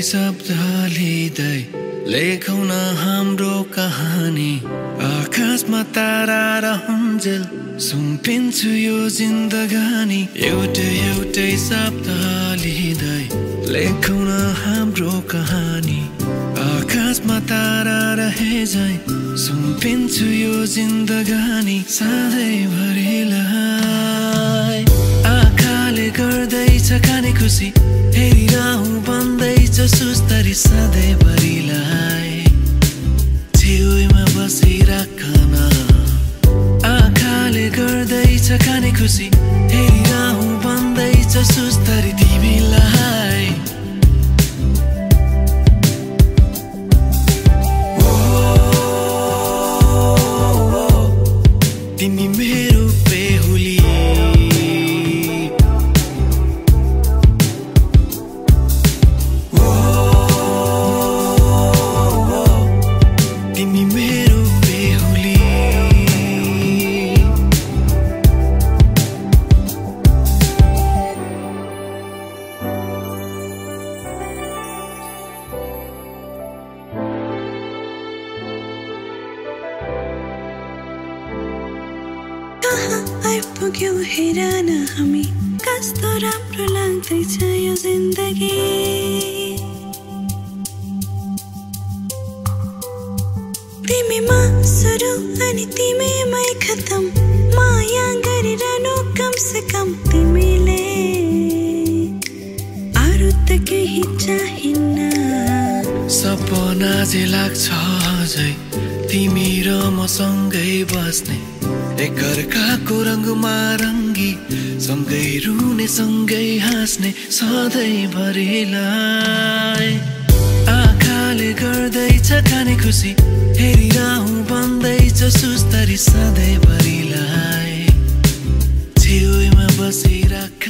शब्द लिँदै लेखौँ न हाम्रो कहानी आकाशमा तारा रहन्जेल सुम्पिन्छु यो जिन्दगानी एउटै शब्द लिँदै लेखौँ न हाम्रो कहानी आकाशमा तारा रहे झै सुम्पिन्छु यो जिन्दगानी सधैँभरिलाई आँखाले गर्दैछ खाने खुसी हेरिरहँ भन्दैछ सुस्तरी सधैँभरिलाई छेउमा बसिराखन आँखाले गर्दैछ खाने खुसी हेरिरहँ भन्दैछ सुस्तरी तिमीलाई तिमी मेरो बेहुली तिमी मेरो बेहुली आइपुग्यौ हेर न हामी कस्तो राम्रो लाग्दैछ यो जिन्दगी तिमीमा सुरु अनि तिमीमै खतम माया गरिरहनु कम से कम तिमीले अरू त केही चाहिन्न सपना जे लाग्छ अझै तिमी र मसँगै बस्ने एकअर्काको रङमा रङ्गी सँगै रुने सँगै हाँस्ने सधैँभरिलाई आँखाले गर्दैछ खाने खुसी हेरिरहँ भन्दैछ सुस्तरी सधैँभरिलाई छेउमा बसिराख